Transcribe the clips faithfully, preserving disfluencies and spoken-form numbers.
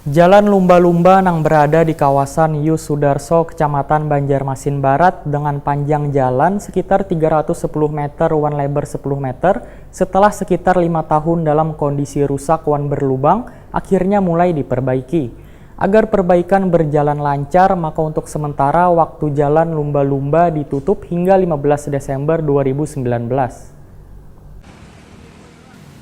Jalan lumba-lumba nang berada di kawasan Yus Sudarso, Kecamatan Banjarmasin Barat, dengan panjang jalan sekitar tiga ratus sepuluh meter wan lebar sepuluh meter, setelah sekitar lima tahun dalam kondisi rusak wan berlubang, akhirnya mulai diperbaiki. Agar perbaikan berjalan lancar, maka untuk sementara waktu jalan lumba-lumba ditutup hingga lima belas Desember dua ribu sembilan belas.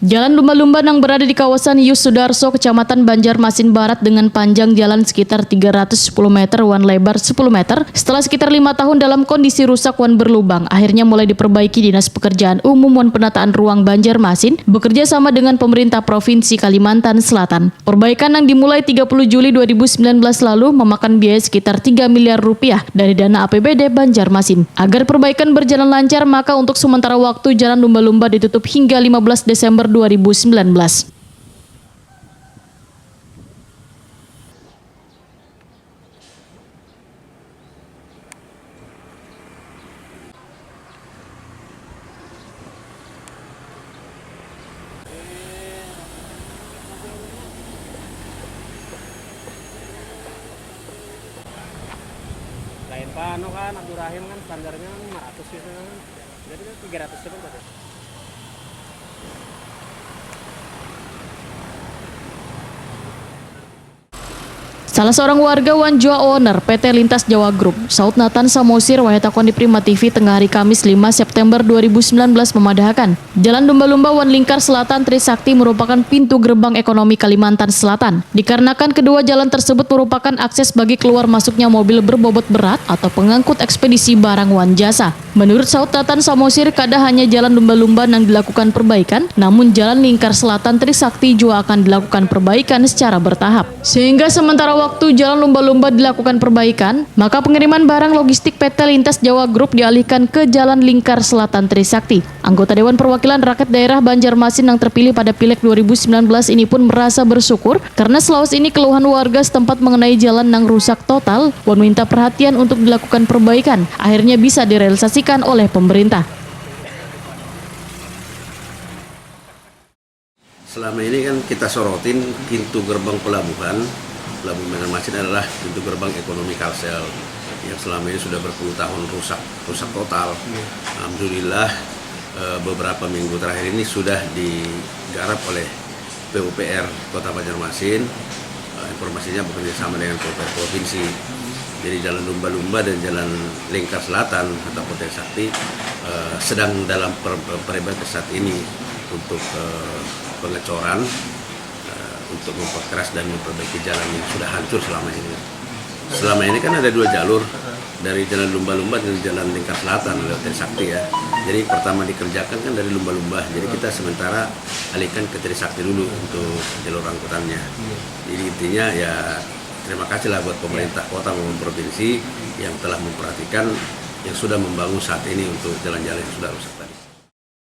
Jalan lumba-lumba nang berada di kawasan Yus Sudarso, Kecamatan Banjarmasin Barat, dengan panjang jalan sekitar tiga ratus sepuluh meter wan lebar sepuluh meter, setelah sekitar lima tahun dalam kondisi rusak wan berlubang, akhirnya mulai diperbaiki Dinas Pekerjaan Umum wan Penataan Ruang Banjarmasin bekerja sama dengan pemerintah Provinsi Kalimantan Selatan. Perbaikan yang dimulai tiga puluh Juli dua ribu sembilan belas lalu memakan biaya sekitar tiga miliar rupiah dari dana A P B D Banjarmasin. Agar perbaikan berjalan lancar, maka untuk sementara waktu jalan lumba-lumba ditutup hingga lima belas Desember dua ribu sembilan belas. Lain pa anu kan, Abdurrahim kan standarnya kan lima ratus gitu kan. Jadi itu tiga ratus coba tadi. Salah seorang warga wan jua owner P T Lintas Jawa Group, Saud Nathan Samosir, wayah takon di Prima T V tengah hari Kamis lima September dua ribu sembilan belas memadahakan, Jalan Lumba-Lumba wan Lingkar Selatan Trisakti merupakan pintu gerbang ekonomi Kalimantan Selatan. Dikarenakan kedua jalan tersebut merupakan akses bagi keluar masuknya mobil berbobot berat atau pengangkut ekspedisi barang wan jasa. Menurut Saud Nathan Samosir, kada hanya Jalan Lumba-Lumba nang dilakukan perbaikan, namun Jalan Lingkar Selatan Trisakti jua akan dilakukan perbaikan secara bertahap. Sehingga sementara waktu Jalan Lumba-Lumba dilakukan perbaikan, maka pengiriman barang logistik P T Lintas Jawa Group dialihkan ke Jalan Lingkar Selatan Trisakti. Anggota Dewan Perwakilan Rakyat Daerah Banjarmasin nang terpilih pada Pileg dua ribu sembilan belas ini pun merasa bersyukur karena selawas ini keluhan warga setempat mengenai jalan nang rusak total wan minta perhatian untuk dilakukan perbaikan, akhirnya bisa direalisasikan oleh pemerintah. Selama ini kan kita sorotin pintu gerbang pelabuhan, Pelabuhan Banjarmasin adalah pintu gerbang ekonomi Kalsel yang selama ini sudah berpuluh tahun rusak, rusak total. Alhamdulillah, eh, beberapa minggu terakhir ini sudah digarap oleh P U P R Kota Banjarmasin. Eh, informasinya bekerja sama dengan P U P R Provinsi. Jadi Jalan Lumba-Lumba dan Jalan Lingkar Selatan atau Kota Sakti, eh, sedang dalam per-, perbaikan saat ini untuk, eh, pengecoran, eh, untuk memperkeras dan memperbaiki jalan yang sudah hancur selama ini. Selama ini kan ada dua jalur, dari Jalan Lumba-Lumba dan Jalan Lingkar Selatan lewat Trisakti ya. Jadi pertama dikerjakan kan dari Lumba-Lumba. Jadi kita sementara alihkan ke Trisakti dulu untuk jalur angkutannya. Jadi intinya ya terima kasihlah buat pemerintah kota maupun provinsi yang telah memperhatikan, yang sudah membangun saat ini untuk jalan-jalan yang sudah rusak tadi.